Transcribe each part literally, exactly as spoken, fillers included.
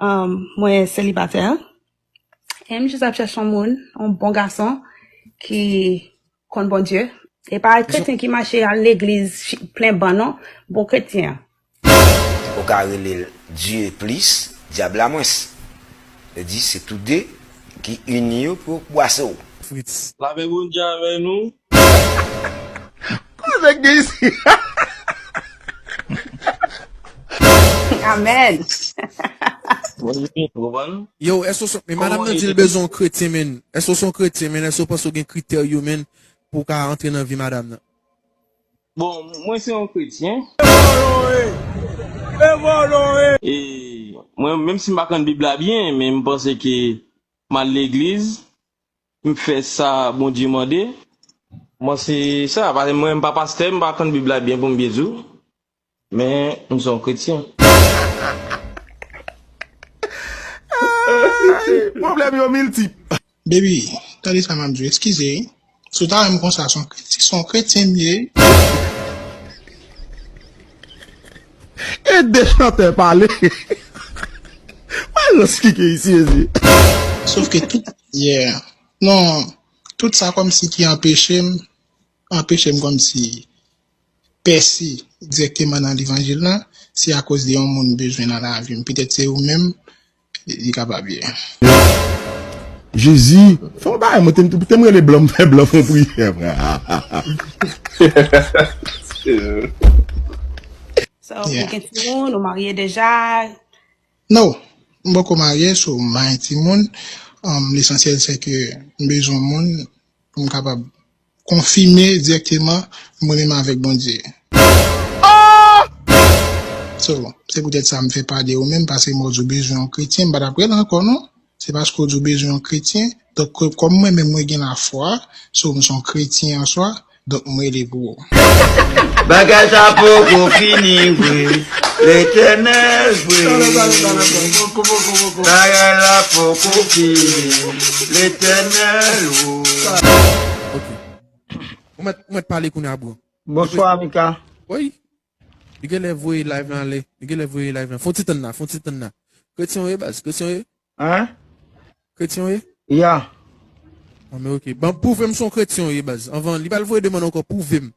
Um, mwen selibatè. E m jis ap chèche yon moun, yon bon gason ki konn Bondye. E pa kretyen ki mache al legliz chi- plen ban non, bon kretyen. Ou ka rele l Dieu plus, dyab la mwens. Li di se tou de ki ini yo pou yo bwase w. Fritz. Lapè Bondye avè nou. Koze k gen isi? Amen. Bondye, ou konprann? Yo, èske w se, men madanm nan di l bezwen yon kretyen, men. Èske w se yon kretyen, men? Èske w panse w gen kritè yo, men, pou w ka antre nan vi madanm nan? Bon, mwen se yon kretyen. E mwen, menm si m pa konn Bib la byen, men m panse ke m al legliz, m fè sa Bondye mande. Mwen se sa, paske mwen m pa pastè, m pa konn Bib la byen pou m byen di w. Men, m se yon kretyen. Pwoblèm yo miltip. Baby, tande sa m ap di w, eskize wi. Si w ta wè m konsa, se yon kretyen, se yon kretyen m ye wi. E de chantè pale. Wè lòs ki gen isi, ezi. Sof ke tout, yeah. Non, tout sa kòmsi ki anpeche m, anpeche m kòmsi pèse dirèkteman nan levanjil lan, se akoz de yon moun bezwen nan lavi m. Petèt se ou menm, li kapab ye. Jezi, fè yon bagay, mwen te m te m rele blan, m fè blan fè yon priyè, frè. So, ou gen timoun, ou marye deja? No, m poko marye, so m pa gen timoun. Um, lesansyèl se ke m bezwen moun pou m kapab konfime dirèkteman m renmen m avèk Bondye. So, se poutèt sa m fè pale ou menm, paske m wè w di w bezwen yon kretyen, m pa t ap rele ankò non. Se paske w di w bezwen yon kretyen. Donk, kò- kòm mwen menm mwen gen lafwa, so m se yon kretyen an swa, donk m rele pou ou. Bagay sa poko fini vre. Letènèl vre. Bagay la poko fini. Letènèl o. Ok. Ou mèt, ou mèt pale kounye a, bro. Bonswa, Mika. Wi. Li genlè voye live lan ale. Li genlè voye live lan. Fon ti tann la, fon ti tann la. Kretyen w ye, baz? Kretyen w ye? Hein? Kretyen w ye? Ya. Ah, men ok. Ban, pwouve m se yon kretyen w ye, baz. Anvan, li pral voye demann ankò, pwouve m.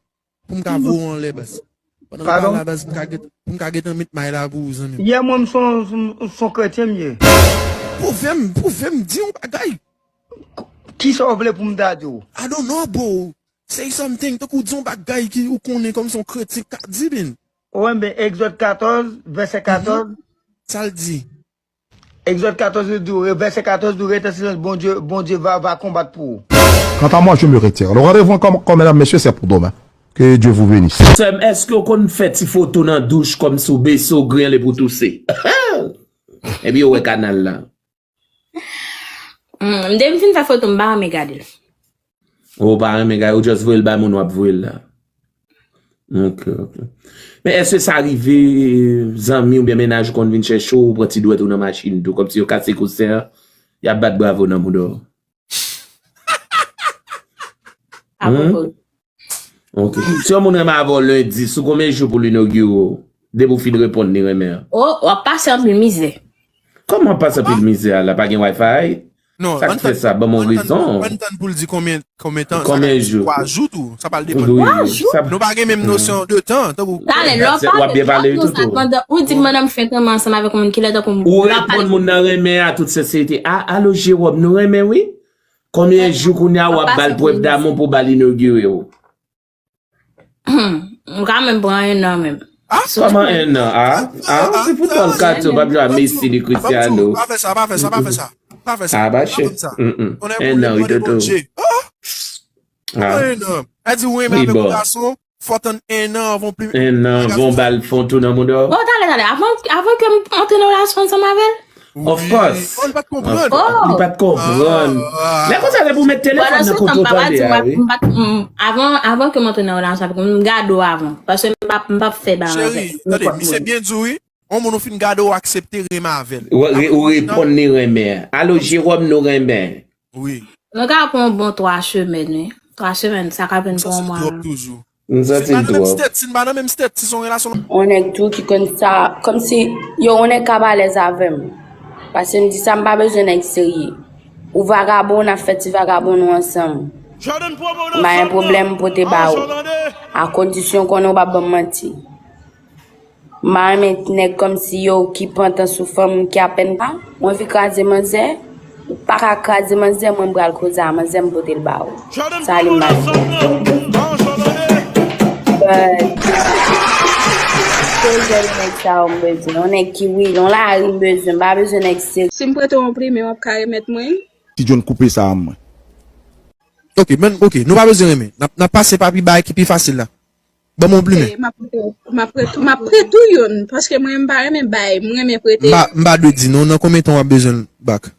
Pou m ka voye w anlè, baz. Pandan m pale la, baz, m ka gen, pou m ka gentan met may la pou ou, zanmi m. Yè mwen, m se yon, m se yon kretyen m ye. Pwouve m, pwouve m, di yon bagay. Kisa w vle pou m ta di w? I don't know, bro. Say something. Tankou di yon bagay ki ou konnen kòm se yon kretyen ka di, men. Ou renmen Egzòd katòz, vèsè katòz? Sa l di? Egzòd katòz, li di w, vèsè katòz di w, rete an silans, Bondye, Bondye va, va konbat pou ou. Quant à moi, je me retire. Le rendez-vous encore, mesdames, messieurs, c'est pour demain. Que Dieu vous bénisse. Sè m, èske w konn fè ti foto nan douch kòmsi w bese w griyen li pou touse? Epi yo wè kanal la. Hmm, m depi m fin fè foto, m pa renmen gade l. Ou pa renmen gade, ou just voye l bay moun w ap voye l la. Ok, ok. Men èske sa rive, zanmi oubyen mennaj ou konn vin chèche w, ou pran ti dwèt ou nan machin tou, kòmsi yo kase kousen an, y ap bat bravo nan mouda w? Apwopo. Ok. Si yon moun renmen avè w lendi, sou konbyen jou pou l inogire w? Depi w fin reponn li renmen an. O, w ap pase anpil mizè. Kòman w ap pase anpil mizè a la? Pa gen Wi-Fi? Sa k fè sa? Ban m yon rezon. Ann tann pou l di konbyen, konbyen tan. Konbyen jou? Twa jou tou. Sa pral depann. Twa jou? Nou pa gen menm nosyon de tan. Tankou. Talè, lè w pale, w ap di m, madanm, ou di m madanm fenk renmen ansanm avèk yon moun, kilè tankou m. Ou reponn moun nan renmen a tout senserite. A, alo Jewòm, nou renmen wi. Konbyen jou kounye a w ap ba l prèv damou pou ba l inogire w? M ka menm pran en an menm. Kòman en an? A, a, se foutbòl kati, w p ap jwe a Messi ni Cristiano. Pa fè sa, pa fè sa, pa fè sa. Pa fè sa. A, pa chè. En an, wi, Toto. En an. Sa di ou renmen avèk yon gason, fò tann en an avan w pli. En an, avan w ba l fon tou nan mouda w. Bon, talè, talè, avan, avan ke m antre nan relasyon ansanm avè l? Of course. Oh, li pa t konprann. Li pa t konprann. Lè konsa, se pou w met telefòn nan kote w tande a, wi. M pa t, m, avan, avan ke m antre nan relasyon avèk ou, m gade w avan. Paske m p ap, m p ap fè bagay avè l. Cheri, tande, misye byen di w, wi. Yon moun ou fin gade, w aksepte renmen avè l. Ou re-, ou reponn li renmen. Alo, Jewòm, nou renmen. Wi. Nou ka pran yon bon twa semèn, wi. Twa semèn, sa ka vin pou yon mwa. Toujou. M santi l twòp. Si n pa nan menm state, si se yon relasyon. Yon nèg tou ki konn sa, kòmsi, yo, yon nèg k ap alèz avè m. Paske m di sa, m pa bezwen nèg serye. Ou vagabon, n ap fè ti vagabon nou ansanm. M pa gen pwoblèm m pote ba ou. A kondisyon konnen ou pa ban m manti. M pa renmen nèg kòmsi yo ki pantan sou fanm, ki apèn pa. Ou anvi kraze manzè? Ou pa ka kraze manzè, mwen m pral koze a manzè, m pote l ba ou. Sa li m ba ou. But, se jèn nèg sa yo m bezwen. Yon nèg ki real, yon lari m bezwen. M pa bezwen nèg serye. Si m prete w yon plimen, w ap ka remèt mwen? Ti John koupe sa a mwen. Ok, men, ok, nou pa bezwen renmen. N ap, n ap pase pa pi bagay ki pi fasil la. Ban m yon plimen. Eh, m ap prete, m ap prete, m ap prete ou youn, paske mwen, m pa renmen bay, m renmen prete. M pa, m pa dwe di non, nan konbyen tan w ap bezwen l back?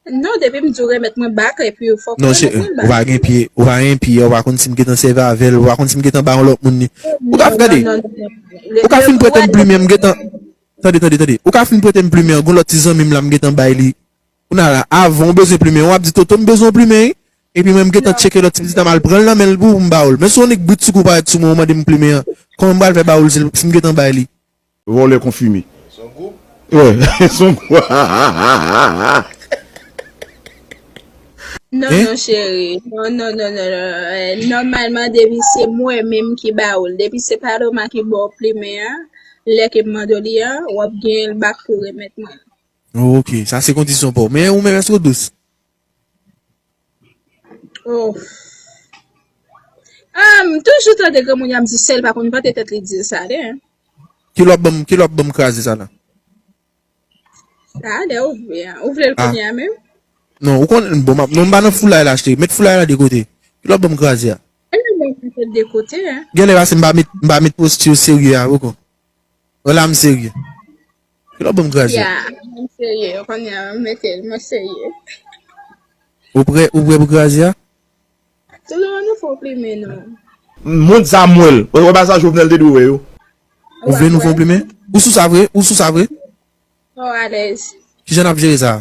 Non, depi m di w remèt mwen back, epi fòk ou remèt mwen back. Non, cheri, ou pa gen pye, ou pa gen pye, ou pa konn si m gentan sèvi avè l, ou pa konn si m gentan ba yon lòt moun li. Ou ka gade, ou ka fin prete m plimen, m gentan, tande, tande, tande, ou ka fin prete m plimen, gon lòt ti zanmi m la, m gentan bay li. Kounye a la, avan ou bezwen plimen, w ap di, "Toto, m bezwen yon plimen, wi." Epi mwen, m gentan tcheke lòt ti pitit la, m al pran l nan men l pou m ba w l. Men si yon nèg brit sou kou parèt sou mwen, ou mande m plimen an, kòman m pral fè ba w l si, si m gentan bay li? Vòlè konfime. Wè, se yon gwoup. Non, non, cheri. Non, non, non, non, non. Eh, nòmalman, depi se mwen menm ki ba w l, depi se Paloma ki ba w plimen an, lè ke m mande w li an, w ap gen l back pou remèt mwen. Oh, ok, sa se kondisyon pa w. Men ou menm, èske w dous? Oh. Ah, m toujou tande granmoun y ap di sèl pa konn vante tèt li di sa, de. Ki lè w ap ban m, ki lè w ap ban m kraze sa la? Talè ou vle, ou vle l kounye a menm? Non, ou konn, bon, m ap, non, m pa nan foulay la, cheri. Met foulay la de kote. Ki lè w ap ban m kraze a? E nou menm nou fè de kote, hein? Genlè pase m pa met, m pa met posti serye a poko. Wè la m serye. Ki lè w ban m kraze? Ya, m serye. Kounye a, m mete l, mwen serye. Ou prè, ou prè pou kraze a? Tout moun nou fè w plimen non. Moun sa m wè l. Wè pa sa Jovenel te dwe wè yo. Ou vle nou fè w plimen? Ou sou sa vre? Ou sou sa vre? Ou alèz. Kijan n ap jere sa?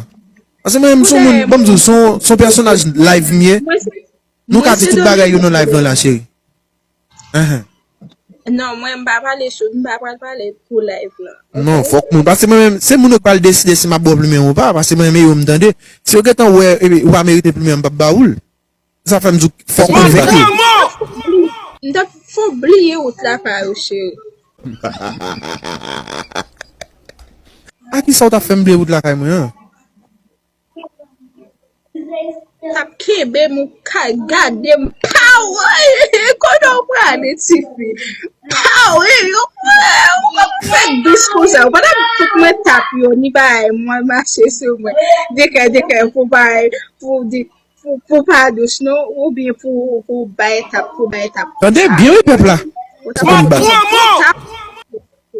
Paske mwen menm, se yon moun, ban m di w, se yon, se yon pèsonaj live m ye. Nou ka di tout bagay yo nan live lan la, cheri. Enhen. Non, mwen, m pa pale sou, m pa pral pale pou live lan. Non, fòk moun. Paske mwen menm, se moun yo k pral deside si m ap ba w plimen ou pa. Paske mwen menm, e yo m tande. Si yo gentan wè, epi ou pa merite plimen an, m p ap ba ou l. Sa fè m di w, fòk moun vake. M t ap fè w bliye wout lakay ou, cheri. A kisa w t ap fè m bliye wout lakay mwen an? T ap kenbe m, ou ka gade m, pow! Kote w prale, tifi? Pow! Ou p ap fè dous konsa. Pandan tout mwen t ap yo, ni bagay, mwen mache sou mwen. Dekè, dekè, pou bagay, pou di, pou, pou pa dous, non, oubyen pou, pou bay tap, pou bay tap. Tande byen, wi, pèp la. Ou t ap fè tap.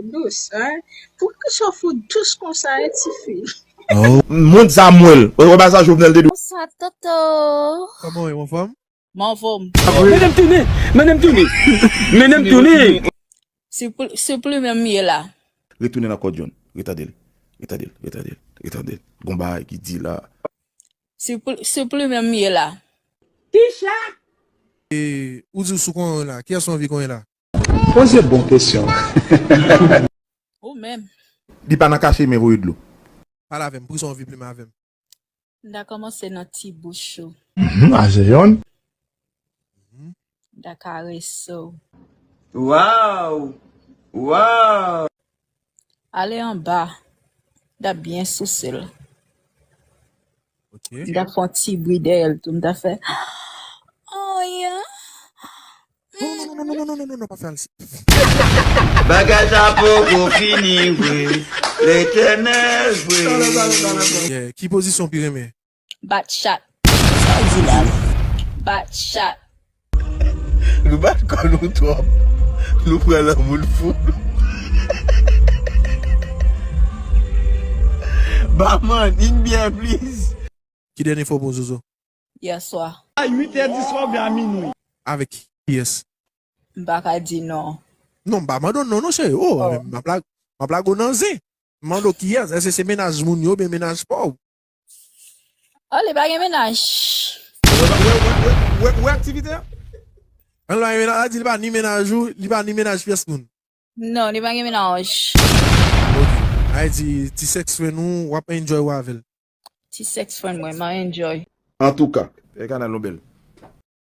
Dous, hein? Poukisa w fout dous konsa, hein, tifi? Oh. Moun sa m wè l. Wè pa sa Jovenel te dwe. Bonswa, Toto. Kòman w ye, anfòm? Mwen anfòm. Mennen m tounen! Mennen m tounen! Mennen m tounen! Se pou, se pou li menm m ye la. Retounen nan kò John. Retande l. Retande l. Retande l. Retande l. Gon bagay ki di la. Se pou, se pou li menm m ye la. Kicha! E, ou di w sou konyen la. Kiyès ou anvi konyen la? Poze bon kesyon. Ou menm. Li pa nan kache men voye dlo. Pale avè m, poukisa w anvi plimen avè m? M ta kòmanse nan ti bouch ou. Mhm, a se yonn. Mhm. M ta karese w. Waw! Waw! Ale anba. M ta byen souse l. Ok. M ta fè yon ti bri dèyè l tou. M ta fè, oh, yeah. Non, non, non, pa fè al si. Bagay sa poko fini vre. Letènèl vre. Yeah, ki pozisyon w pi renmen? Bat chat. Sa w di la? Bat chat. Nou bat kò nou twòp. Nou pran nan moun fou. Baman, in byen, please. Ki dènye fwa w pran zozo? Yèswa. A uit è di swa oubyen a minwi? Avèk kiyès? M pa ka di non. Non, m pa mande w non, non, cheri. Oh, oh. M ap la, m ap lage w nan zen. M mande w kiyès? Èske se mennaj moun yo oubyen mennaj pa w? Oh, li pa gen mennaj. Wè, wè, wè, wè, wè, wè aktivite a? An la, li pa ni mennaj ou, li pa ni mennaj pyès moun. Non, li pa gen mennaj. Ok. Ay di, ti sex friend ou, w ap enjoy ou avè l. Ti sex friend mwen, m a enjoy. Antouka. E kanal nou bèl.